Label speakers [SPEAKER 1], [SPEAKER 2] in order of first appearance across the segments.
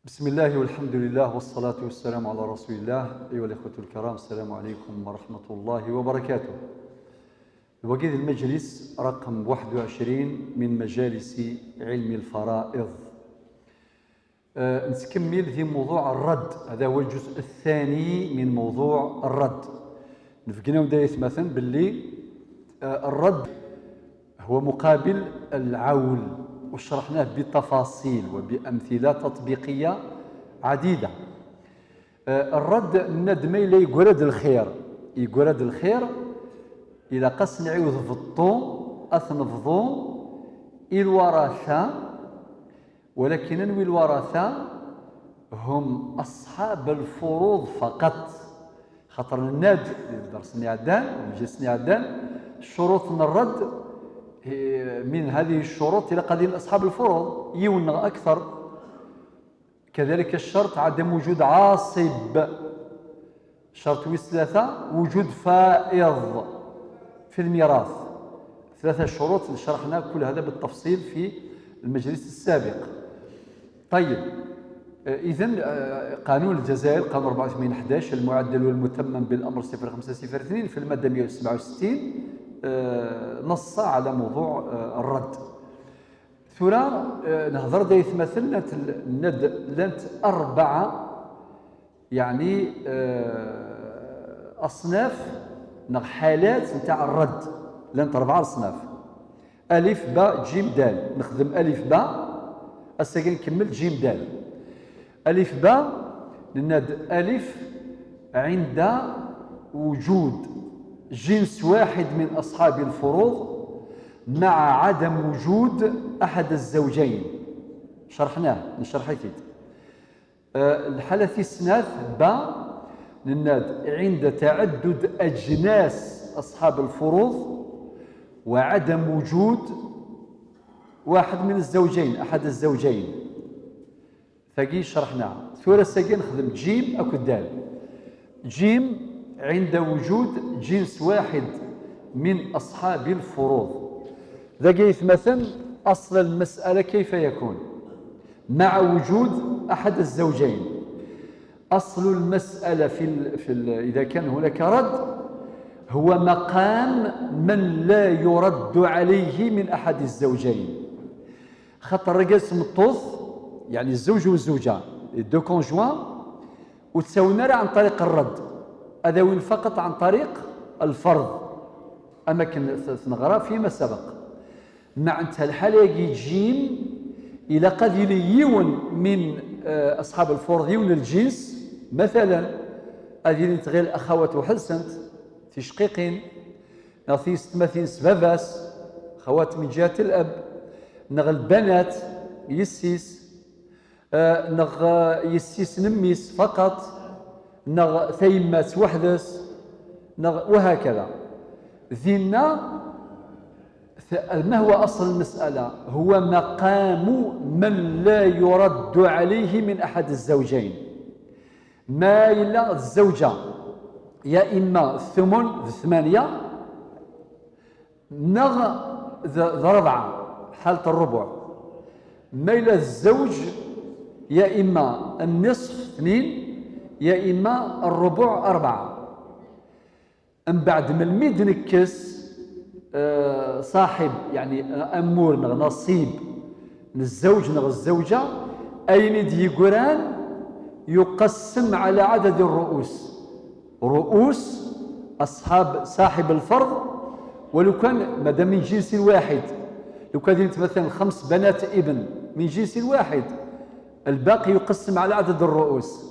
[SPEAKER 1] بسم الله والحمد لله والصلاة والسلام على رسول الله. أيها الإخوة الكرام، السلام عليكم ورحمة الله وبركاته. وقيد المجلس رقم 21 من مجالس علم الفرائض. نتكمل في موضوع الرد. هذا هو الجزء الثاني من موضوع الرد. نفقنا ودايت مثلا باللي الرد هو مقابل العول، وشرحناه بتفاصيل وبأمثلة تطبيقية عديدة. الرد الندمي إلا يقرد الخير، يقرد الخير إلى قص نعوذ فطو أثنفضو الورثة، ولكن ننوي الورثة هم أصحاب الفروض فقط. خاطر الناد درس عدان مجلس عدان شروط من الرد، من هذه الشروط إلى قضية أصحاب الفروض يون أكثر. كذلك الشرط عدم وجود عاصب، شرط ثلاثة وجود فائض في الميراث. ثلاثة شروط اللي شرحنا كل هذا بالتفصيل في المجلس السابق. طيب، إذن قانون الجزائر قانون 84 11 المعدل والمتمم بالأمر 0502 في المادة 167 نص على موضوع الرد. ثورة نهضر دايث مثلا ند لانت أربعة يعني أصناف حالات نتاع الرد. لانت أربعة أصناف: ألف باء جيم دال. نخدم ألف باء الساكن نكمل جيم دال. ألف باء نناد ألف عند وجود جنس واحد من أصحاب الفروض مع عدم وجود أحد الزوجين، شرحناه نشرح أكيد. الحالة الثالث با نناد عند تعدد أجناس أصحاب الفروض وعدم وجود واحد من الزوجين، أحد الزوجين. ثقي شرحناها. ثورة ساقي نخدم جيم أكو دال. جيم عند وجود جنس واحد من أصحاب الفروض. ذا مثلا أصل المسألة كيف يكون مع وجود أحد الزوجين؟ أصل المسألة في ال إذا كان هناك رد هو مقام من لا يرد عليه من أحد الزوجين. خاطر رجال مطوث يعني الزوج والزوجة deux conjoints وتساوينا عن طريق الرد، هذا وين فقط عن طريق الفرض. أما كن نغرا فيما سبق معناتها الحالة يجي جيم إلى قد يون من أصحاب الفرض يون الجنس، مثلا هذه تغير الأخوات وحسنت تشقيقين نعطي ستماثين سباباس خوات من جهة الأب، نغ البنات يسيس، نغ يسيس نميس فقط، نغ ثيمات وحدس، نغ وهكذا. ذينا ما هو أصل المسألة؟ هو مقام من لا يرد عليه من أحد الزوجين. ما إلا الزوجة يا إما الثمن ثمانية نغ ربعة حالة الربع، ما إلا الزوج يا إما النصف اثنين يا إما الربع أربعة. من بعد من الميد نكس صاحب يعني أمور نغ نصيب الزوج نغ الزوجة أين ديقران يقسم على عدد الرؤوس، رؤوس أصحاب صاحب الفرض. ولو كان مادام من جنس واحد، لو كان مثلا 5 بنات ابن من جنس واحد الباقي يقسم على عدد الرؤوس.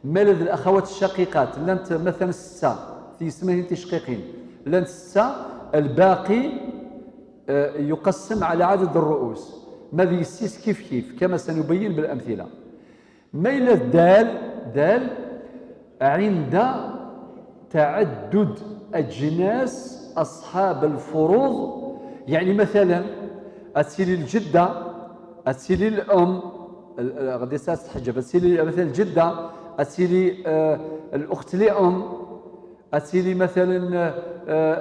[SPEAKER 1] مالذ الأخوات الشقيقات لانت مثلا 6 في اسمهن تشقيقين لانت 6 الباقي يقسم على عدد الرؤوس. ماذا يسيس كيف كيف كما سنبين بالأمثلة. ميل الدال دال عند تعدد أجناس أصحاب الفروض، يعني مثلا أتسيلي الجدة، أتسيلي الأم غادي تحجب، أتسيلي مثلا الجدة، أتسيلي الأخت لأم، أتسيلي مثلا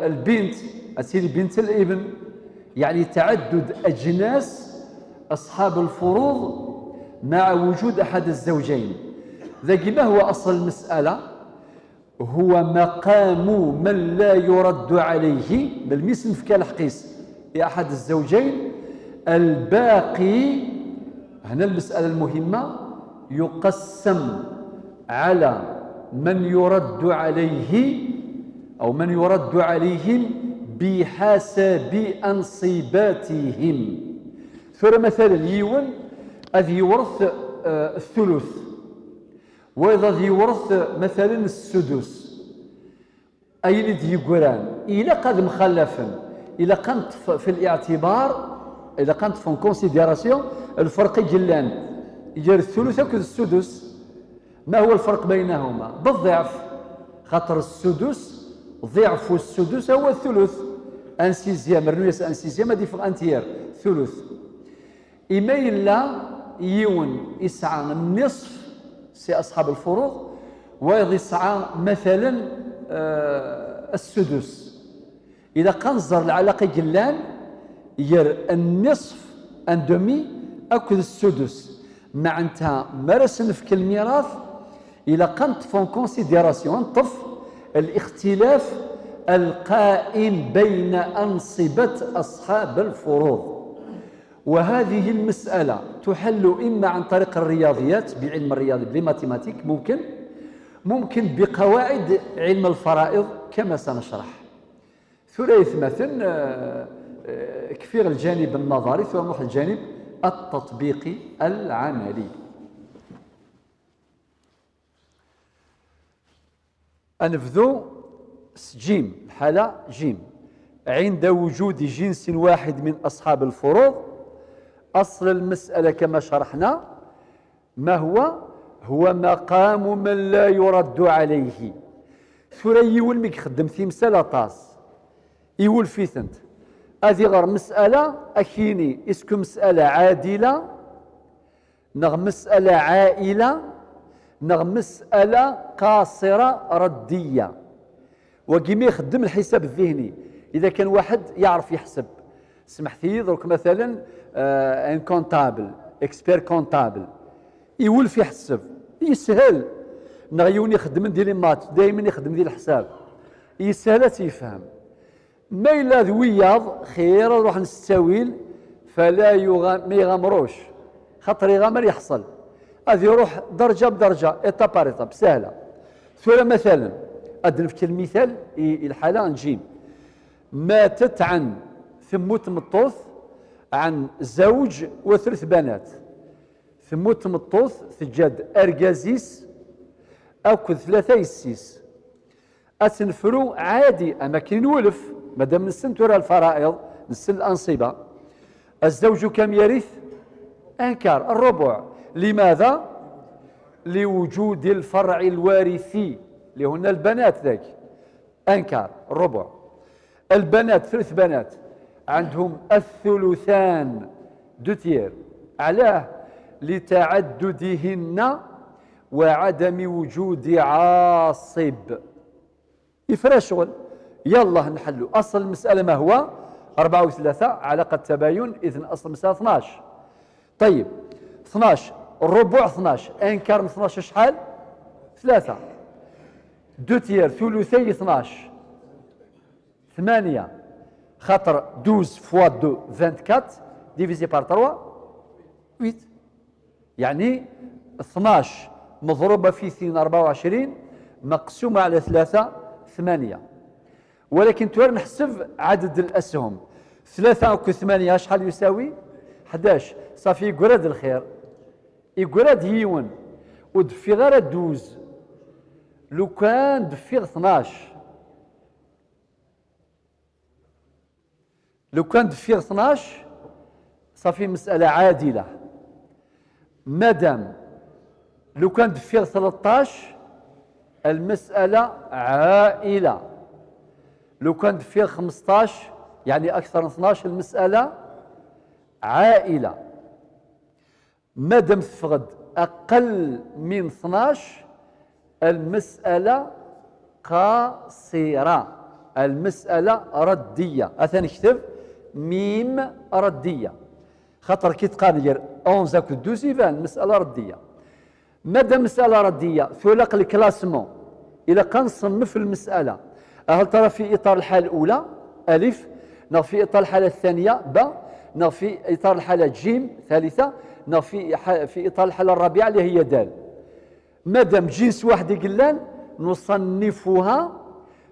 [SPEAKER 1] البنت، أتسيلي بنت الابن. يعني تعدد أجناس أصحاب الفروض مع وجود أحد الزوجين. ذاك ما هو أصل المسألة؟ هو مقام من لا يرد عليه بالمسن في كالحقيس لأحد الزوجين. الباقي هنا المسألة المهمة يقسم على من يرد عليه أو من يرد عليهم بحسب أنصباتهم. ثم مثلا يون أذ يورث الثلث، وإذا يورث مثلا السدس، أي اللي يقران إلى قد مخلفا، إلى قنت في الاعتبار، إلى قنت في considération الفرق جلان يجر الثلث وكذا السدس. ما هو الفرق بينهما؟ بالضعف، خاطر السدس ضعف السدس هو الثلث، un sixième رنويس un sixième هذه un tiers ثلث. إما إلا يون يسعى النصف سي أصحاب الفروض، ويض يسعى مثلا السدس. إذا قنزر العلاقة جلان ير النصف un demi أكد السدس، معناتها مارس في الميراث إلى قنط en considération نطف الاختلاف القائم بين أنصبة أصحاب الفروض. وهذه المسألة تحل إما عن طريق الرياضيات بعلم الرياضي ب les mathématiques، ممكن بقواعد علم الفرائض كما سنشرح. ثلاث مثلا كفير الجانب النظري ثم نروح الجانب التطبيقي العملي. أنفذو جيم، الحالة جيم، عند وجود جنس واحد من أصحاب الفروض. أصل المسألة كما شرحنا ما هو؟ هو مقام من لا يرد عليه. ثري يول ميك خدم في مسألة طاس يول في ثنت هذه غير مسألة أكيني est-ce que مسألة عادلة نغ مسألة عائلة نغ مسألة قاصرة ردية. وكيما يخدم الحساب الذهني إذا كان واحد يعرف يحسب، سمحتي درك مثلا un comptable expert comptable يولف يحسب يسهل، نغيون يخدم ديال les maths دائما يخدم ديال الحساب يسهل تيفهم. ما إلا ذوياض خير نروح نستويل فلا ما يغامروش، خاطر يغامر يحصل، هذا يروح درجة بدرجة étape par étape سهلة. ثم مثلا أدنفك المثال الحالة نجيب ماتت عن ثموت مطوث عن زوج وثلاث بنات، ثموت مطوث تجاد أرجازيس أو ثلاثة يسيس أتنفرو عادي أما كاين ولف مادام نسن ترى الفرائض نسن الأنصبة. الزوج كم يرث؟ un quart الربع. لماذا؟ لوجود الفرع الوارثي اللي هنا البنات ذاك un quart الربع. البنات ثلاث بنات عندهم الثلثان deux tiers، علاه؟ لتعددهن وعدم وجود عاصب. يفرى شغل. يلا نحلو أصل المسألة ما هو؟ 4 و3 علاقة تباين، إذن أصل المسألة 12. طيب 12 الربع 12 un quart من 12 شحال؟ 3. deux tiers ثلثي 12 8، خاطر 12 fois 2 24 divisé par 3 8، يعني 12 مضروبة في 2 24 مقسومة على 3 8. ولكن توار نحسب عدد الأسهم 3 و 8 شحال يساوي؟ 11. صافي يقراد الخير يقراد يون ودفي غير 12، لو كان دفي 12، لو كان دفي 12 صافي مسألة عادلة. مادام لو كان دفي 13 المسألة عائلة، لو كان دفي 15 يعني أكثر من 12 المسألة عائلة. مادام تفقد أقل من 12 المسألة قاصرة، المسألة ردية. أثنى نكتب ميم ردية، خاطر كي تقال 11 اكو 12 يبان مسالة رديه. مادام مسالة رديه ثلق ال classement، الى كنصنف المساله، هل ترى في اطار الحالة الاولى الف، نغ في اطار الحالة الثانية ب، نغ في اطار الحالة جيم ثالثه، نغ في اطار الحالة الرابعة اللي هي دال. مادام جنس واحد قلان نصنفها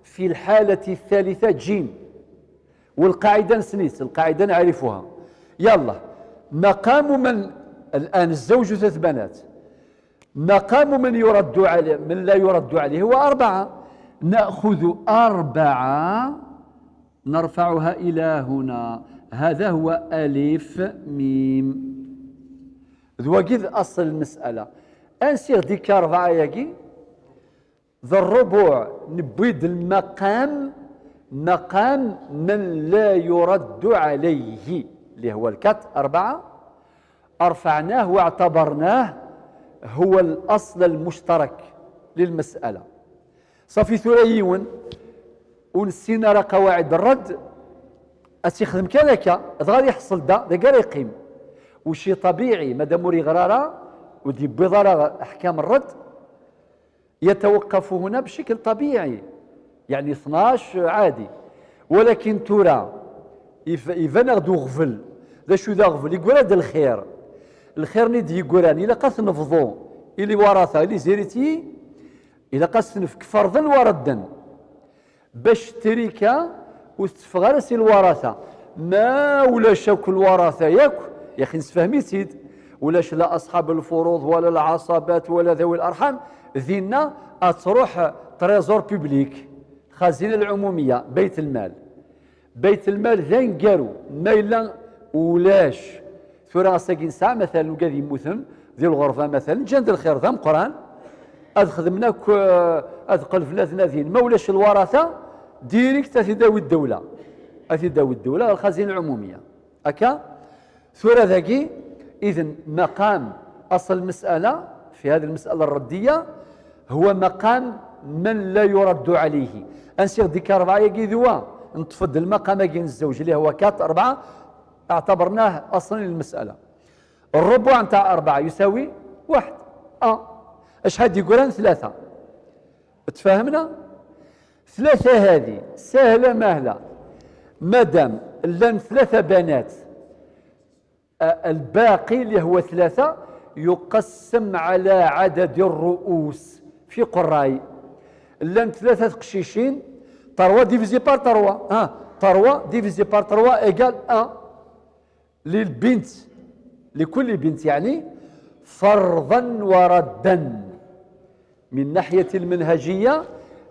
[SPEAKER 1] في الحالة الثالثة جيم، والقاعدة نسنيت، القاعدة نعرفها. يلا مقام من الان الزوج ثلاث بنات، مقام من يرد عليه، من لا يرد عليه هو 4، نأخذ 4 نرفعها إلى هنا، هذا هو ألف ميم. ذو قذ أصل المسألة أنسيغ ديك 4 ياكي ذا الربع، نبيد المقام، مقام من لا يرد عليه اللي هو ال quatre 4، أرفعناه واعتبرناه هو الأصل المشترك للمسألة. صافي ثريون ونسينا راه قواعد الرد أتيخدم كذاك غادي يحصل دا دا يقيم وشي طبيعي مادام وري غرارة ودي بضرر أحكام الرد يتوقف هنا بشكل طبيعي، يعني 12 عادي. ولكن ترى إذا غدو غفل ذا شو ذا غفل يقول هذا الخير، الخير نيد يقولان إلا قاس نفضو إلي ورثة إلي زيريتي إلا قاس نفك فرضا وردا باش تريكا وتفغر سي الورثة ما ولا شاك الورثة ياك يا أخي نسفهمي سيد ولاش لا أصحاب الفروض ولا العصبات ولا ذوي الأرحام ذينا أتروح trésor public خزينة العمومية بيت المال، بيت المال ذين قالوا ما إلا ولاش ثورة ساكن ساعة مثلا وقال يموتن ذي الغرفة مثلا جند الخير ذا قرآن أدخدمنا أدقل فلاتنا ذين ما ولاش الورثة direct تداوي الدولة، تداوي الدولة الخزينة العمومية أكا ثورة ذاكي. إذن مقام أصل المسألة في هذه المسألة الردية هو مقام من لا يرد عليه. أنسيغ ديك 4 ياكي ذوا نتفضل المقام كاين الزوج اللي هو quatre 4 اعتبرناه أصلا للمسألة. الربع نتاع 4 يساوي 1. اش حد يقولان 3. تفاهمنا؟ 3 هذه سهلة ماهلة، مادام لن 3 بنات الباقي اللي هو 3 يقسم على عدد الرؤوس في قراي. لن 3 قشيشين 3 divisé par 3، ها 3 divisé par 3 égale 1 للبنت، لكل بنت يعني فرضا وردا. من ناحية المنهجية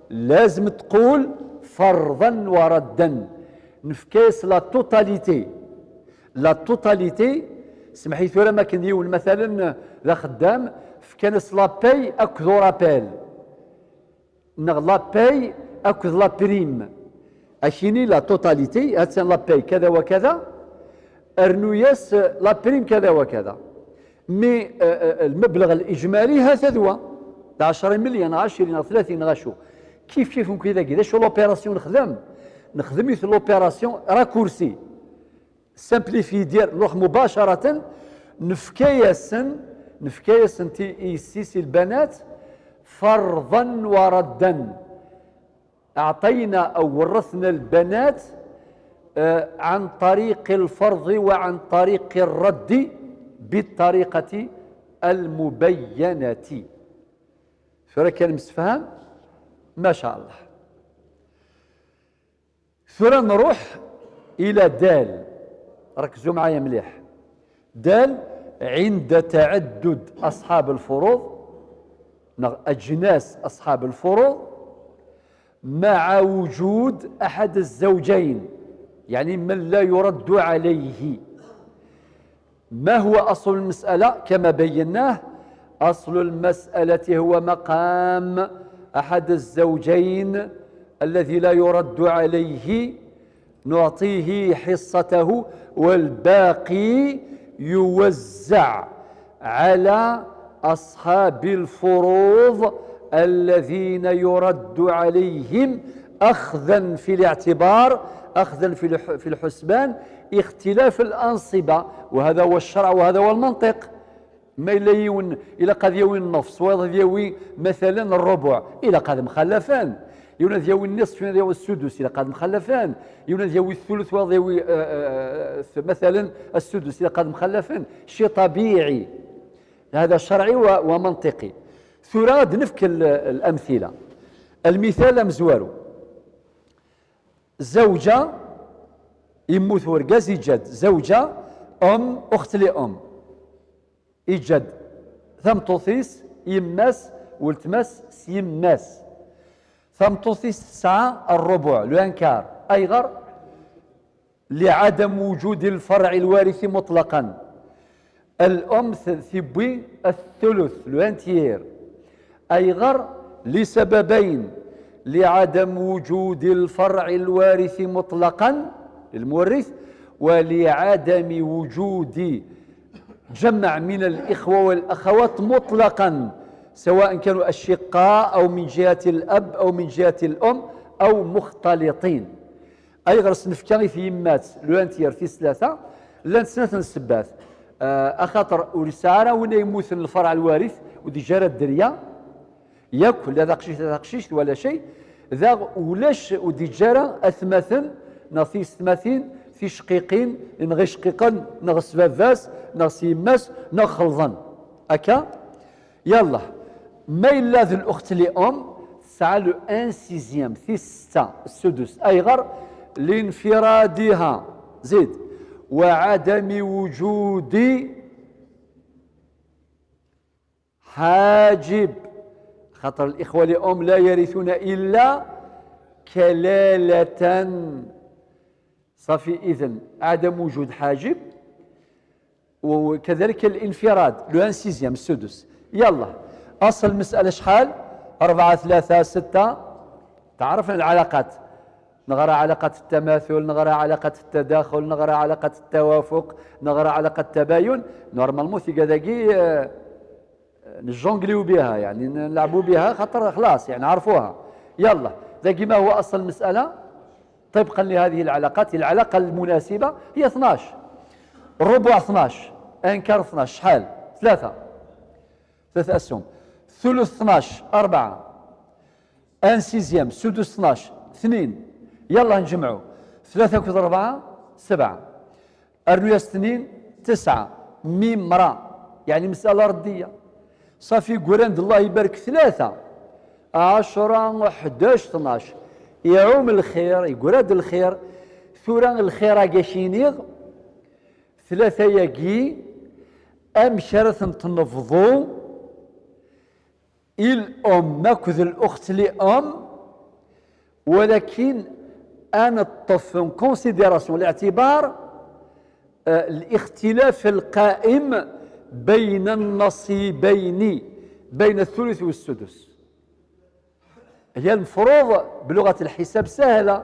[SPEAKER 1] لازم تقول فرضا وردا، نفكاس la totalité، la totalité. سمحي ثورة ما كنديول مثلا ذا خدام فكانس la paie اكذو rappel، نغ la paie اكذ la prime، اشيني la totalité هاتسان la paie كذا وكذا، ارنوياس la prime كذا وكذا، mais المبلغ الاجمالي هذا هو 10 مليون 20 30 غاشو كيف كيف كذا كذا. شو l'opération نخدم؟ نخدم مثل l'opération raccourcie simplifiée دير نروح مباشرة نفكايسن نفكايسن تي اي سي البنات فرضا وردا. اعطينا او ورثنا البنات عن طريق الفرض وعن طريق الرد بالطريقة المبينة. ثورة كان مسفهم ما شاء الله. ثورة نروح إلى دال، ركزوا معايا مليح. دال عند تعدد أصحاب الفروض، أجناس أصحاب الفروض مع وجود أحد الزوجين، يعني من لا يرد عليه. ما هو أصل المسألة؟ كما بيناه أصل المسألة هو مقام أحد الزوجين الذي لا يرد عليه، نعطيه حصته والباقي يوزع على أصحاب الفروض الذين يرد عليهم أخذا في الاعتبار أخذا في الحسبان اختلاف الأنصبة، وهذا هو الشرع وهذا هو المنطق. ما إلا يون إلى قد يوي النصف ويض يوي مثلا الربع إلى قد مخلفان، يون يوي النصف يوي السدس إلى قد مخلفان، يون يوي الثلث ويض يوي مثلا السدس إلى قد مخلفان. شيء طبيعي، هذا شرعي ومنطقي. ثراد نفك الأمثلة. المثال مزوارو زوجة يموت ورقاز يجد زوجة أم أخت لأم يجد ثمطوثيس يماس والتماس سيماس ثمطوثيس تسعة الربع le un quart أيغر لعدم وجود الفرع الوارث مطلقا. الأم ثبوي الثلث le un tiers أيغر لسببين: لعدم وجود الفرع الوارث مطلقا المورث، ولعدم وجود جمع من الإخوة والأخوات مطلقا، سواء كانوا أشقاء أو من جهة الأب أو من جهة الأم أو مختلطين. أي غرس نفكا في يمات le un tiers في ثلاثة لان سنة السبات أخاطر ورسارة وين يموت الفرع الوارث ودي جارة الدريا ياكل لا قشيش لا قشيش ولا شيء ذا ولاش ودي جارة أثمثن نصيص ثماثين في شقيقين نغي شقيقا نغس فافاس نغس يماس نخلظن أكا. يلا ما إلا ذي الأخت لأم تسعى le un sixième في ستة السدس أيغر لانفرادها زيد وعدم وجود حاجب، خاطر الإخوة لأم لا يرثون إلا كلالة. صافي إذن عدم وجود حاجب وكذلك الانفراد le un sixième السدس. يلا أصل المسألة شحال؟ 4 3 6. تعرفنا العلاقات، نغرى علاقة التماثل، نغرى علاقة التداخل، نغرى علاقة التوافق، نغرى علاقة التباين. normalement في كذاكي نجونجليو بها، يعني نلعبوا بها خاطر خلاص يعني عرفوها. يلا ذاكي ما هو أصل المسألة طبقا لهذه العلاقات؟ العلاقة المناسبة هي 12، الربع 12، un quart 12، شحال؟ 3، 3 أسهم، ثلث 12 4، un sixième سدس 12 2. يلا نجمعوا 3 كثر 4 7، أرنياس 2 9، ميم را، يعني مسألة ردية. صافي قراند الله يبارك 3 10 11 12 يعوم الخير يقراد الخير ثورا الخير كاشينيغ 3 ياكي أم شرث تنفضو الأم ماكذ الأخت لأم، ولكن أنا الطف considération الاعتبار الاختلاف القائم بين النصيبين بين الثلث والسدس. هي المفروض بلغة الحساب سهلة،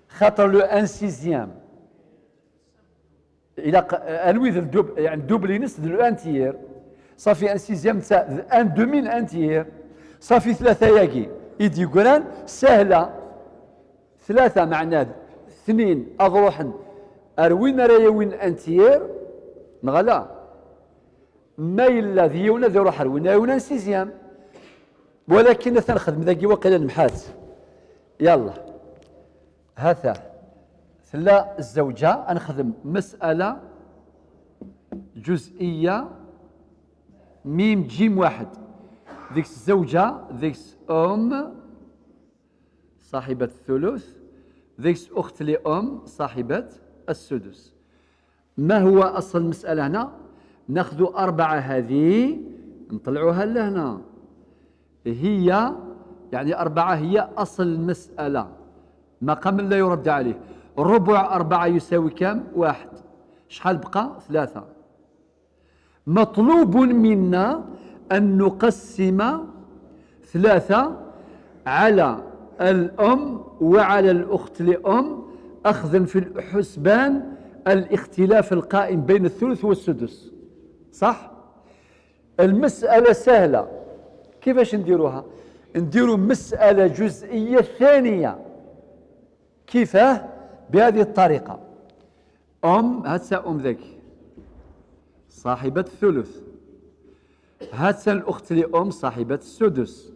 [SPEAKER 1] خاطر le un sixième إلى أنويذ ال double، يعني double ينس le un tiers، صافي un sixième تاع un demi un tiers، صافي 3 ياكي يدي قران سهلة. 3 معناه 2 أضروحن أروين رايوين un tiers نغلا ما إلا ذيونا ذي روح روين يونا un sixième، ولكن نخدم ذاكي وقيلا المحات. يلا هذا ثلا الزوجة نخدم مسألة جزئية ميم جيم واحد، ذيك الزوجة ذيك أم صاحبة الثلث، ذيك أخت لأم صاحبة السدس. ما هو أصل المسألة هنا؟ ناخذ 4 هذه نطلعوها لهنا، هي يعني 4 هي أصل المسألة، مقام لا يرد عليه. ربع 4 يساوي كم؟ 1. شحال بقى؟ 3. مطلوب منا أن نقسم 3 على الأم وعلى الأخت لأم أخذا في الحسبان الاختلاف القائم بين الثلث والسدس. صح؟ المسألة سهلة، كيفاش نديروها؟ نديرو مسألة جزئية ثانية. كيفاه؟ بهذه الطريقة. أم هاتسا أم ذاك صاحبة الثلث، هاتسا الأخت لأم صاحبة السدس.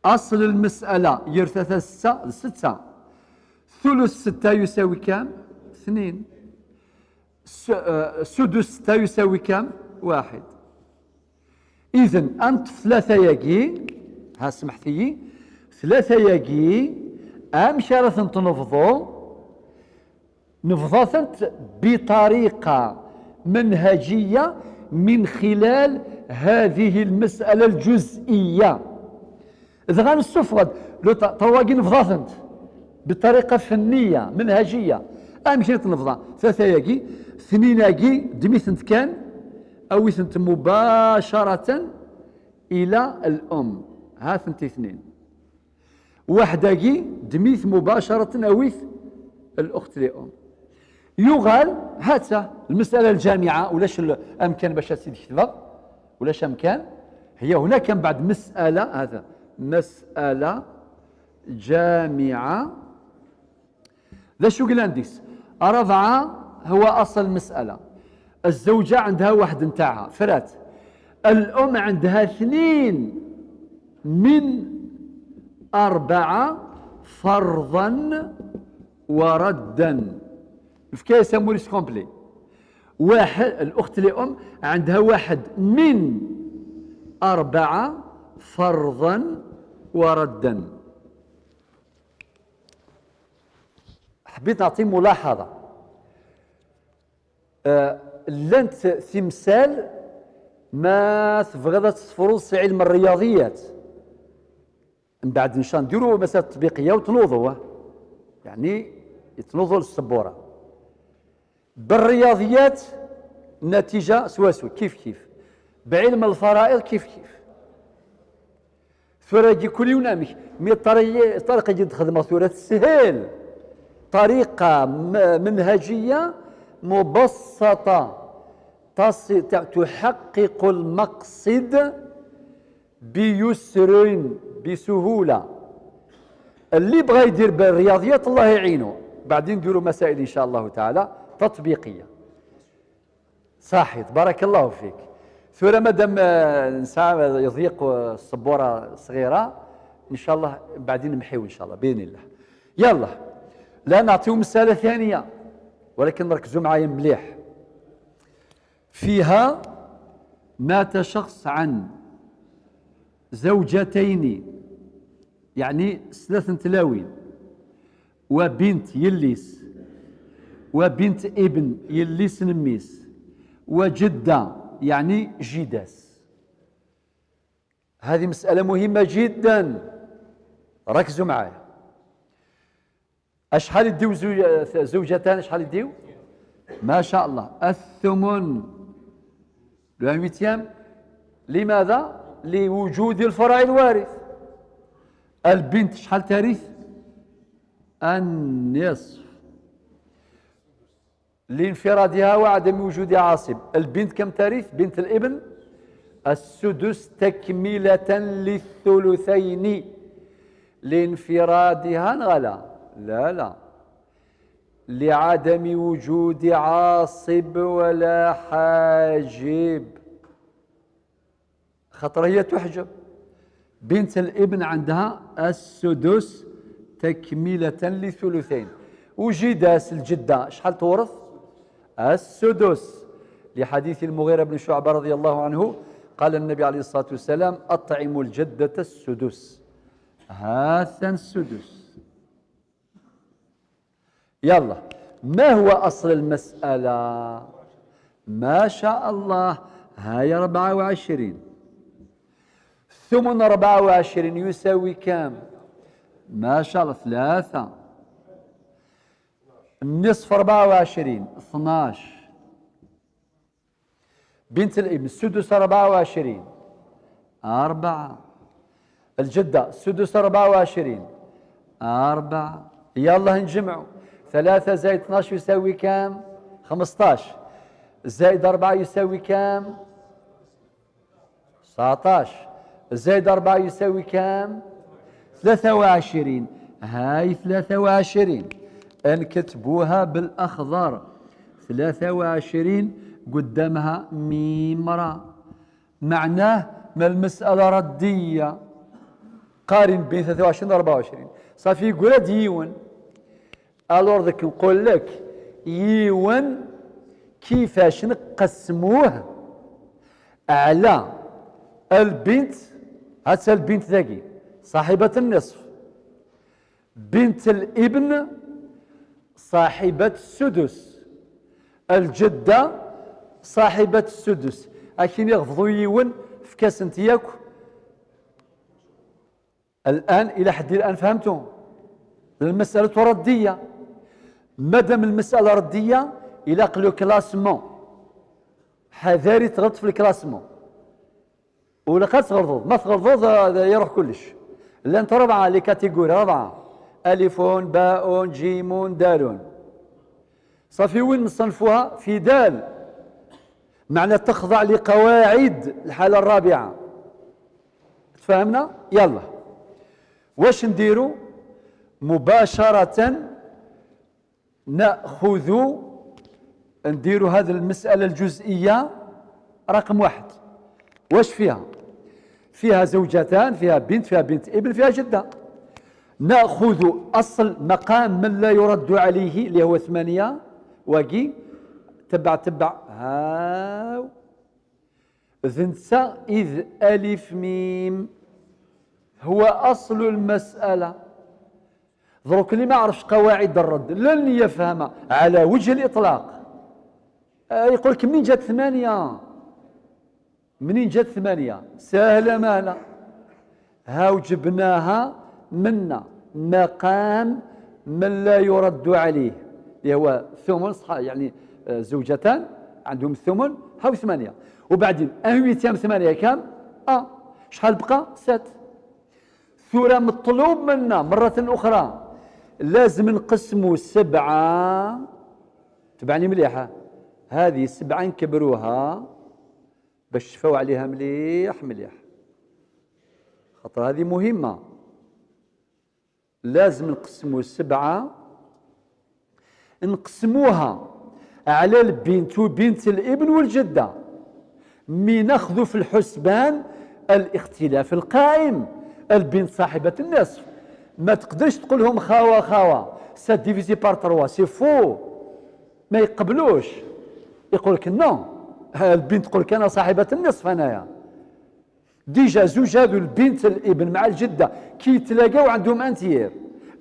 [SPEAKER 1] أصل المسألة يرث 6 6، ثلث 6 يساوي كام؟ 2. سدس 6 يساوي كام؟ 1. إذن أنت 3 ياكي، ها سمحتي 3 ياكي أمشي راه تنفضو نفضات بطريقة منهجية من خلال هذه المسألة الجزئية. إذا غنستفرد لو طواقي نفضات بطريقة فنية منهجية. أمشي تنفضا 3 ياكي 2 ياكي دميثنت كان أو ثنت مباشرة إلى الأم، ها ثنتي 2. واحدة كي دميث مباشرة أويث الأخت لأم. يغال هاتا المسألة الجامعة ولاش أمكان باش سيدي كتبها ولاش أمكان، هي هناك من بعد مسألة، هذا مسألة جامعة. ذا شو قلانديس 4 هو أصل المسألة. الزوجة عندها 1 نتاعها فرات، الأم عندها 2 من 4 فرضا وردا. في موريس complet. واحد الأخت لأم عندها 1 من 4 فرضا وردا. حبيت نعطي ملاحظة. لانت تمثال ما تبغى تفرض في علم الرياضيات، من بعد ان شاء الله نديروا مسائل تطبيقية وتنوضوا، يعني يتنوضوا للسبوره. بالرياضيات النتيجة سواسو كيف كيف، بعلم الفرائض كيف كيف. ثورة كل يوم امك مي الطريقة ديال الخدمة ثورة تسهل، طريقه منهجيه مبسطة تحقق المقصد بيسر بسهولة. اللي بغى يدير بالرياضيات الله يعينه، بعدين نديروا مسائل ان شاء الله تعالى تطبيقية. صحيح بارك الله فيك. ثورة مادام نسعى يضيق السبوره صغيرة ان شاء الله بعدين نمحيو ان شاء الله باذن الله. يلا لا نعطيو مسالة ثانية ولكن ركزوا معايا مليح. فيها مات شخص عن زوجتين، يعني 3 تلاوين، وبنت يليس وبنت ابن يليس نميس وجدة يعني جداس. هذه مسألة مهمة جدا، ركزوا معايا. أشحال يديو زوجتان؟ أشحال يديو؟ ما شاء الله الثمن، le huitième. لماذا؟ لوجود الفرع الوارث. البنت شحال ترث؟ النصف، لانفرادها وعدم وجود عاصب. البنت كم ترث؟ بنت الابن السدس تكملة للثلثين لانفرادها. غلا لا لا، لعدم وجود عاصب ولا حاجب، خاطر هي تحجب. بنت الابن عندها السدس تكملة للثلثين. وجداس الجدة شحال تورث؟ السدس، لحديث المغيرة بن شعبة رضي الله عنه قال النبي عليه الصلاة والسلام: أطعموا الجدة السدس. هذا السدس. يلا ما هو أصل المسألة؟ ما شاء الله هاي 24، ثمن 24 يساوي كام؟ ما شاء الله 3، النصف 24 12، بنت الابن السدس 24 4، الجدة السدس 24 4. يلا نجمعوا، 3 زائد 12 يساوي كام؟ 15، زائد 4 يساوي كام؟ 19، زائد 4 يساوي كام؟ 23. هاي 23 نكتبوها بالأخضر. 23 قدامها ميم را، معناه ما المسألة ردية. قارن بين 23 و 24، صافي يقول يون. alors ذاك نقول لك يون كيفاش نقسموه على البنت. هات البنت ذاكي صاحبة النصف، بنت الابن صاحبة السدس، الجدة صاحبة السدس. أكين يغفضوا يون في كاس انتياك. الآن إلى حد الآن فهمتم المسألة ردية. مادام المسألة ردية إلى le classement، حذاري تغلط في ال classement ولا قد تغلط، ما تغلط يروح كلش. لأن ربعة les catégories، ربعة: ألف باء جيم دال. صافي وين نصنفوها؟ في دال، معنى تخضع لقواعد الحالة الرابعة. تفهمنا؟ يلا واش نديرو؟ مباشرة نأخذ نديرو هذه المسألة الجزئية رقم 1. واش فيها؟ فيها زوجتان، فيها بنت، فيها بنت ابن، فيها جدة. نأخذ أصل مقام من لا يرد عليه اللي هو 8، واقي تبع تبع هاو ذنسا إذ ألف ميم هو أصل المسألة. دروك اللي ما عرفش قواعد الرد لن يفهم على وجه الإطلاق. يقول لك منين جات 8؟ منين جات 8؟ سهلة مهلة، هاو جبناها منا مقام من لا يرد عليه اللي هو ثمن، يعني زوجتان عندهم الثمن، هاو 8، وبعدين un huitième 8 كام؟ شحال بقى؟ 7. ثورة مطلوب منا مرة أخرى لازم نقسموا 7. تبعني مليحة، هذه 7 نكبروها باش تشفاو عليها مليح مليح، خاطر هذه مهمة. لازم نقسموا 7، نقسموها على البنت وبنت الابن والجدة، mais ناخذ في الحسبان الاختلاف القائم. البنت صاحبة النصف ما تقدرش تقول لهم خاوة خاوة، 7 divisé par 3 c'est faux، ما يقبلوش، يقول لك non. البنت تقول لك انا صاحبة النصف انايا. déjà زوج هذو البنت الابن مع الجدة كي يتلاقاو عندهم un tiers،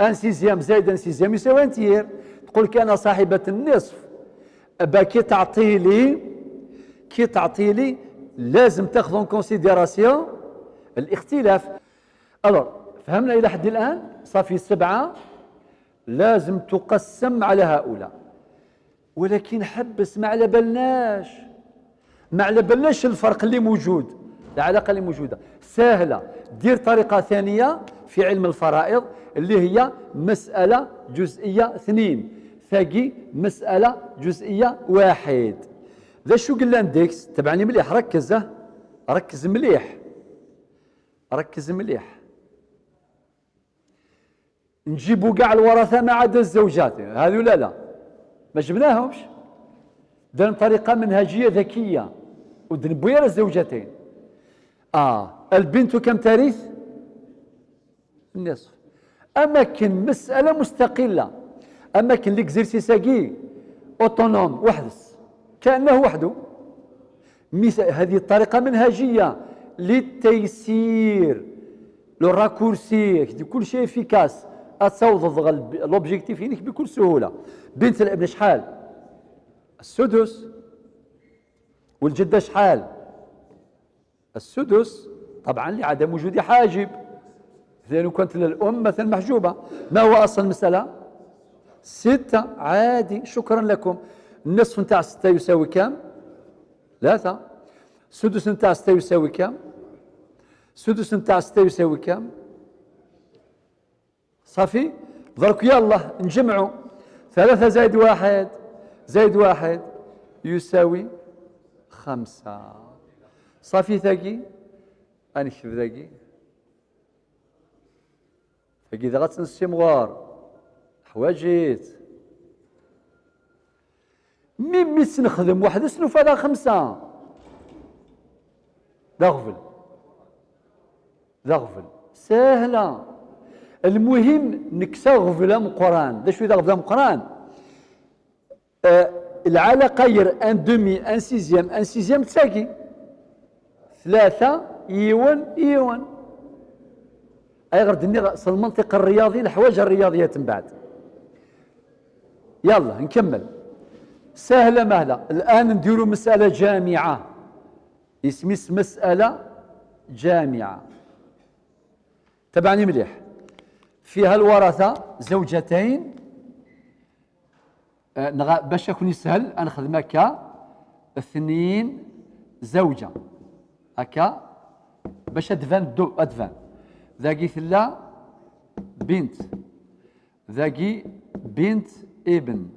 [SPEAKER 1] un sixième زائد un sixième يساوي un tiers. تقول لك انا صاحبة النصف. أبا كي تعطي لي لازم تاخذ en considération الاختلاف. alors فهمنا الى حد الان؟ صافي 7 لازم تقسم على هؤلاء، ولكن حبس، ما على بالناش الفرق اللي موجود، العلاقة اللي موجودة. سهلة، دير طريقه ثانية في علم الفرائض اللي هي مسالة جزئية 2 ثاقي مسالة جزئية 1. ذا شو قال l'index؟ تبعني مليح، ركز ركز مليح، ركز مليح. نجيبوا كاع الورثة ما عدا الزوجات هذو، لا لا ما جبناهمش. درنا طريقه منهجيه ذكية ودنبويا الزوجتين. البنت كم ترث؟ النصف. اما كان مسالة مستقلة، اما كان l'exercice اكي autonome وحدس كانه وحده. هذه الطريقة منهجيه للتيسير، le raccourci، كل شيء efficace، تصوض l'objectif بكل سهوله. بنت الابن شحال؟ السدس. والجدة شحال؟ السدس، طبعا لعدم وجود حاجب، لأنه كانت الأم مثلا محجوبة. ما هو أصل المسألة؟ 6. عادي، شكرا لكم. النصف نتاع 6 يساوي كم؟ 3. السدس نتاع 6 يساوي كم؟ السدس نتاع 6 يساوي كم؟ صافي. درك يلا نجمعوا 3 زائد 1 زائد 1 يساوي 5. صافي ثاقي أنكتب ذاكي ثاقي إذا غتنسي مغار حواجيت. ميم نخدم واحد سنوف هذا خمسة. ذا غفل ذا غفل سهلة. المهم نكسا غفلة مقران. دا شو ذا غفلة مقران؟ العلاقة ير un demi un sixième un sixième تساكي ثلاثة يون يون. أي غير دني المنطق الرياضي الحوايج الرياضيات من بعد. يلا نكمل. سهلة مهلة. الآن نديروا مسألة جامعة، اسمي مسألة جامعة. تبعني مليح. فيها الورثة زوجتين. باش يكون يسهل نخدم هكا اثنين زوجة هكا باش ادفان دو ادفان. ذاكي ثلا بنت، ذاكي بنت ابن.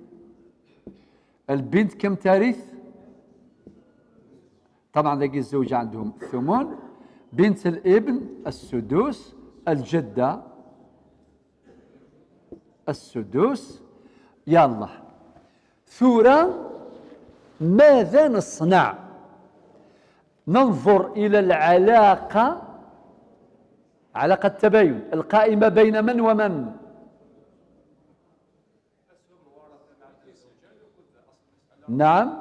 [SPEAKER 1] البنت كم ترث؟ طبعا ذاكي الزوجة عندهم الثمن، بنت الابن السدس، الجدة السدس. يلا ثورة ماذا نصنع؟ ننظر إلى العلاقة، علاقة التباين القائمة بين من ومن؟ نعم،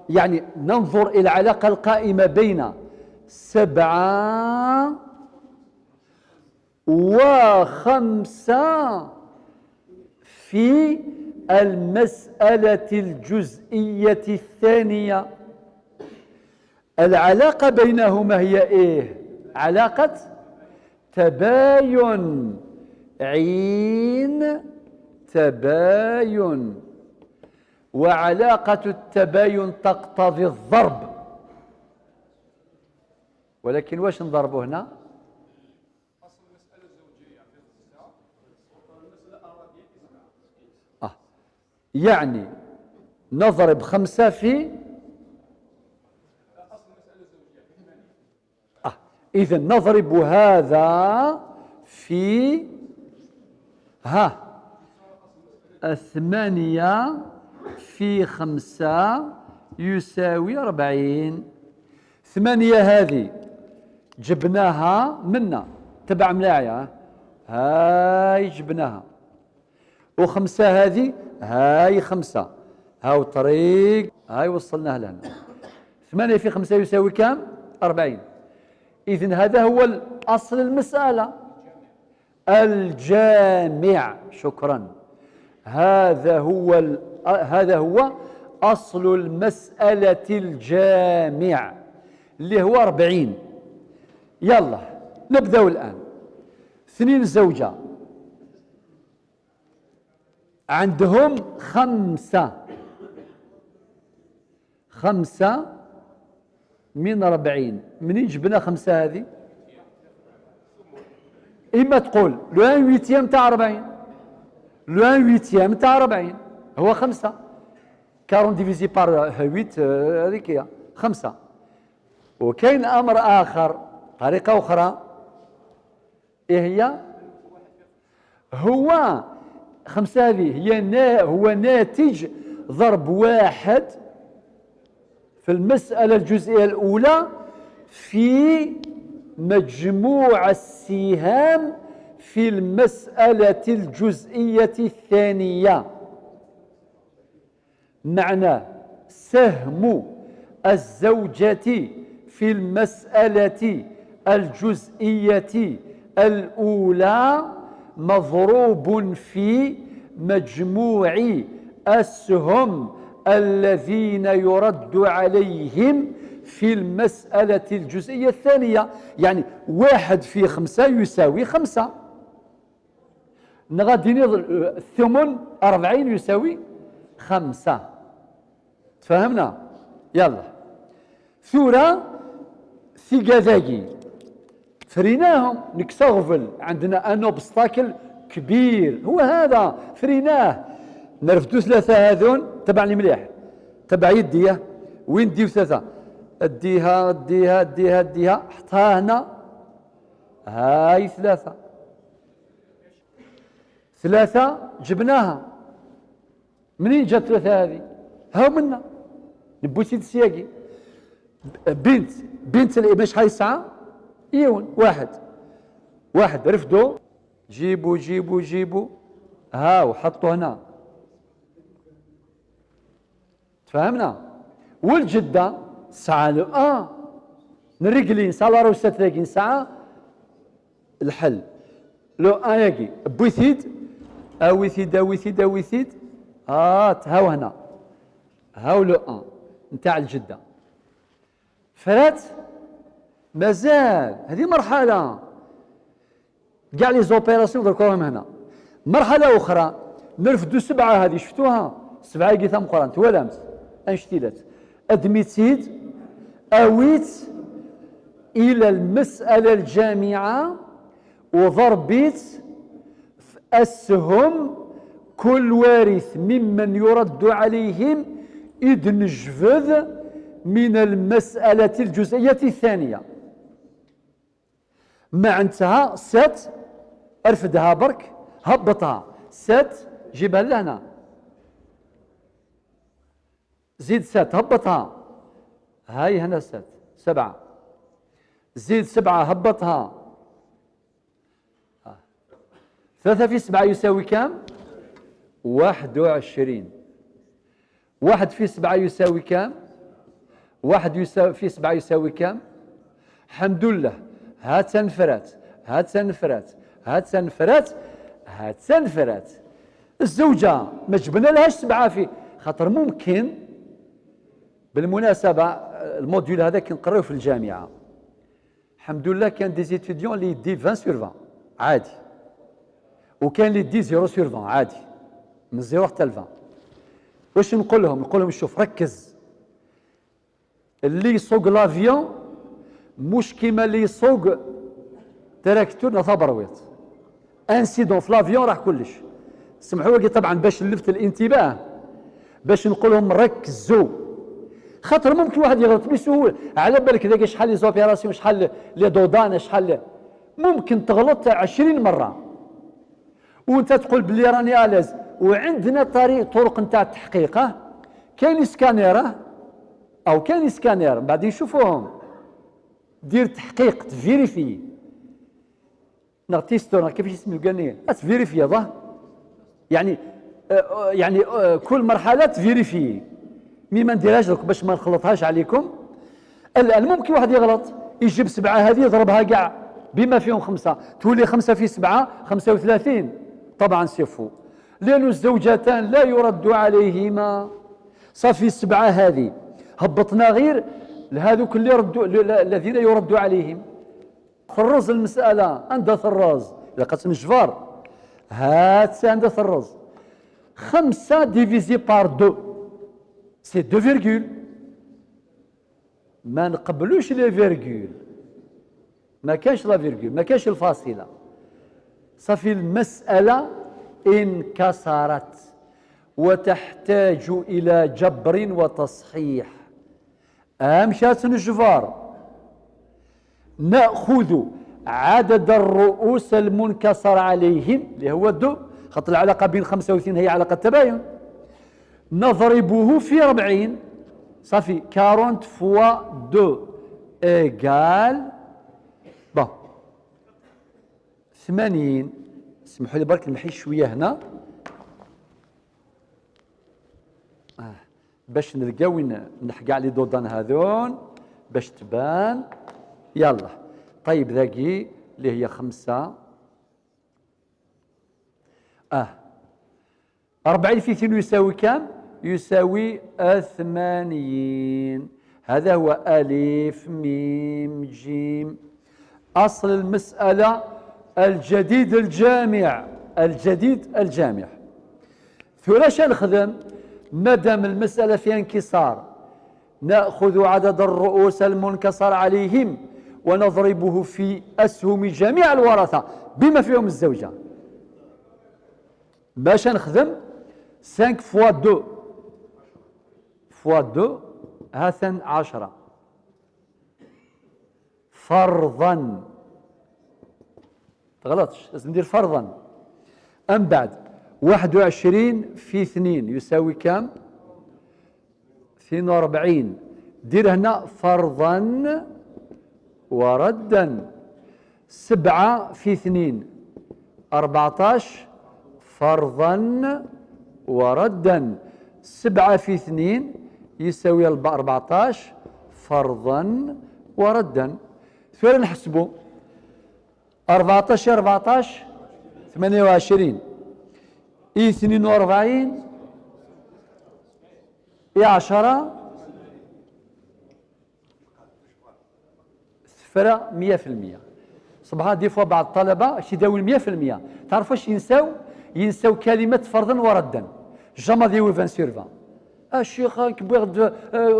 [SPEAKER 1] يعني ننظر إلى العلاقة القائمة بين 7 و5 في المسألة الجزئية الثانية. العلاقة بينهما هي إيه؟ علاقة تباين، عين تباين، وعلاقة التباين تقتضي الضرب. ولكن واش نضربه هنا؟ يعني نضرب 5 في إذا نضرب هذا في 8 في 5 يساوي 40. 8 هذه جبناها منا تبع ملاعية، هاي جبناها، و5 هذه هاي 5، هاو طريق هاي وصلناها لهنا. 8 في 5 يساوي كام؟ 40. إذن هذا هو الأصل المسألة الجامع. شكرا. هذا هو أصل المسألة الجامع اللي هو 40. يلا نبدأ الآن. 2 زوجة عندهم 5، 5 من 40. منين جبنا 5 هذه؟ إما تقول le 1/8 تاع 40، le 1/8 تاع 40 هو 5، 40 divisé par 8 هذيك هي 5. وكاين أمر آخر، طريقة أخرى، إيه هي؟ هو 5 هذه هي هو ناتج ضرب 1 في المسألة الجزئية الأولى في مجموع السهام في المسألة الجزئية الثانية. معنى سهم الزوجة في المسألة الجزئية الأولى مضروب في مجموع أسهم الذين يرد عليهم في المسألة الجزئية الثانية. يعني 1 في 5 يساوي 5. نغادي الثمن 40 يساوي 5. تفهمنا؟ يلا ثورة ثقاذاكي فريناهم نكسغفل، عندنا un obstacle كبير هو هذا، فريناه. نرفدو 3 هذون، تبعني مليح، تبع يدي، وين ديو 3؟ اديها اديها اديها اديها، حطها هنا، هاي 3. 3 جبناها. منين جات 3 هذه؟ هاو منا نبوسي السياقي. بنت الابن شحال يسعى؟ ايون واحد رفدوا، جيبوا جيبوا جيبوا، هاو حطوا هنا. تفهمنا؟ والجدة سعى le un نريقلي نسعى la recette ذاكي نسعى الحل le un ياكي بوثيد اويثيد اويثيد اويثيد، هات هاو هنا، هاو le un نتاع الجدة. فرات مازال هذه مرحلة، كاع les opérations دركوهم هنا. مرحلة أخرى نرفدو 7، هذه شفتوها 7 كي ثم قران توالمت انشتيلات ادميتيد اويت الى المسألة الجامعة وضربيت في اسهم كل وارث ممن يرد عليهم إذ نجفذ من المسألة الجزئية الثانية. معنتها sept ارفدها برك، هبطها sept جيبها لهنا، زيد sept هبطها، هاي هنا sept 7، زيد 7 هبطها، 3 في 7 يساوي كام؟ 21. 1 في 7 يساوي كام؟ 1 يساوي في 7 يساوي كام؟ الحمد لله. هات تنفرات، هات تنفرات، هات تنفرات، هات تنفرات. الزوجة ما جبنا لهاش 7 في خاطر ممكن. بالمناسبة ال module هذا كنقراوه في الجامعة، الحمد لله كان des étudiants اللي يدي 20 sur 20 عادي، وكان اللي يدي 0 sur 20 عادي، من 0 حتى ل 20. واش نقول لهم؟ نقول لهم شوف ركز، اللي يسوق l'avion مش كيما اللي يسوق تراكتور نتا برويط. incident في l'avion راح كلش. سمحوا لي طبعا باش نلفت الانتباه، باش نقول لهم ركزوا، خاطر ممكن واحد يغلط بسهولة. على بالك ذاك شحال les opérations، شحال les dos d'âne، شحال ممكن تغلط 20 مرة وانت تقول بلي راني à l'aise. وعندنا طرق نتاع التحقيق، كاين سكانير او كاين سكانير بعد نشوفوهم، دير تحقيق ت vérifier نغ testeur كيفاش يسميو قالني ت vérifier ضه، يعني كل مرحلة ت vérifier. mais ما نديرهاش درك باش ما نخلطهاش عليكم. الان ممكن واحد يغلط يجيب 7 هذه يضربها كاع بما فيهم 5، تولي 5 في 7 35. طبعا c'est faux، لأن الزوجتان لا يرد عليهما. صافي 7 هذه هبطنا غير لهذوك اللي ردوا، الذين يرد عليهم. خرز المسألة عند الرز لقد نجفر هات عند الرز 5 divisé par 2 c'est 2 virgule. ما نقبلوش les virgules، ما كانش la virgule، ما كانش الفاصلة. صافي المسألة انكسرت وتحتاج إلى جبر وتصحيح. أمشات نجفار، نأخذ عدد الرؤوس المنكسر عليهم اللي هو deux، خاطر العلاقة بين 5 و 2 هي علاقة تباين، نضربه في 40. صافي 40 fois 2 égale bon 80. اسمحوا لي برك نمحي شوية هنا باش نلقاو وين نحكي على dos d'âne هذون باش تبان. يلا طيب ذاكي اللي هي 5 40 في 2 يساوي كام؟ يساوي 80. هذا هو ألف ميم جيم. أصل المسألة الجديد الجامع، الجديد الجامع. ثلاث نخدم مادام المسألة فيها انكسار، نأخذ عدد الرؤوس المنكسر عليهم ونضربه في أسهم جميع الورثة بما فيهم الزوجة. باش نخدم 5 fois 2 fois 2 هاثن 10 فرضا، تغلطش لازم ندير فرضا. أم بعد 21 في 2 يساوي كم؟ 42. دير هنا فرضا وردا. 7 في 2 14، فرضا وردا. 7 في 2 يساوي 14، فرضا وردا. ثورا نحسبوا: 14، 14، 28، إي 42، إي 10. تفرى 100%. سبحان، des fois بعض الطلبة يداوي 100%. تعرف واش ينساو؟ ينساو كلمة فرضا وردا. jamais ديوي 20 sur 20. الشيخ كبغ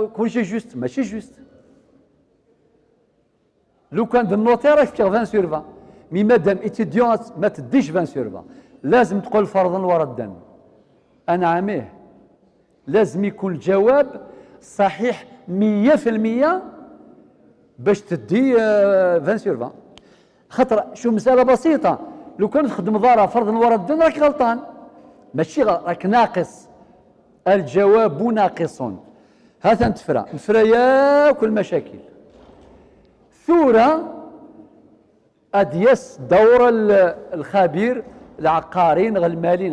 [SPEAKER 1] كلشي juste، ماشي juste. لو كان ال notaire راك 20 sur 20، mais مادام étudiant ما تديش 20 sur 20. لازم تقول فرضا وردا. انا عامية لازم يكون الجواب صحيح 100% باش تدي 20 sur 20. خاطر شو، مسألة بسيطة، لو كان تخدم ضارة فرضا وردا راك غلطان، ماشي راك ناقص، الجواب ناقص. هذا نتفرى نفرى ياك المشاكل. ثورة أديس دور الخبير العقاري المالي.